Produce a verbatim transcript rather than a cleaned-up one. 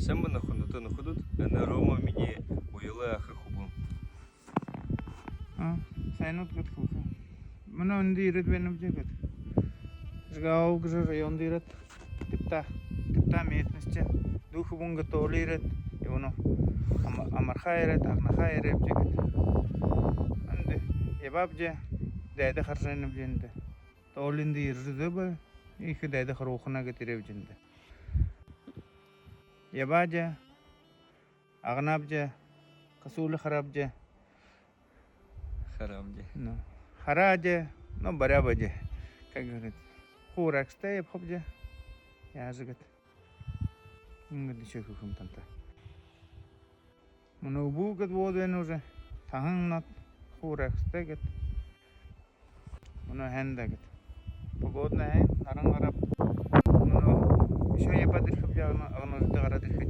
Сайн байна, хүндэтэ нүхэдүүд. Энэ Рома, минии уялай аха хүбүүн. А, сайнууд гээд хэлэхэ. Мүнөө эндэ ерээд байнабди гээд. Жигавал гэжэ районда ерээд, Тибта, Тибта местность. Дүү хүбүүн гээд тоолон ерээд, мүнөө ам-, амархаа ерээд, агнахаа ерээбди гээд. Эндэ ябаабди, дайда хаража байнабди эндэ. Тоолондо ерэжэ үзөөб, ехэ дайда харуулхана гээд ерээбди эндэ. Ябаабди, агнаабди, косули хараабди. Хараабди. Ну, хараабди, ну, баряабди. Как говорит, хуу аргатай ябахабди. Яажа гээд. Ингээд ещё хүхэм танда. Мүнөө үбэл гээд бодоно уже. Таһан над хуу аргатай гээд. Мүнөө һайн даа гээд. Погода һайн, наран гарааб. Мүнөө ещё ябаад ерэхэбди, агнуурта гараад ерэхэ.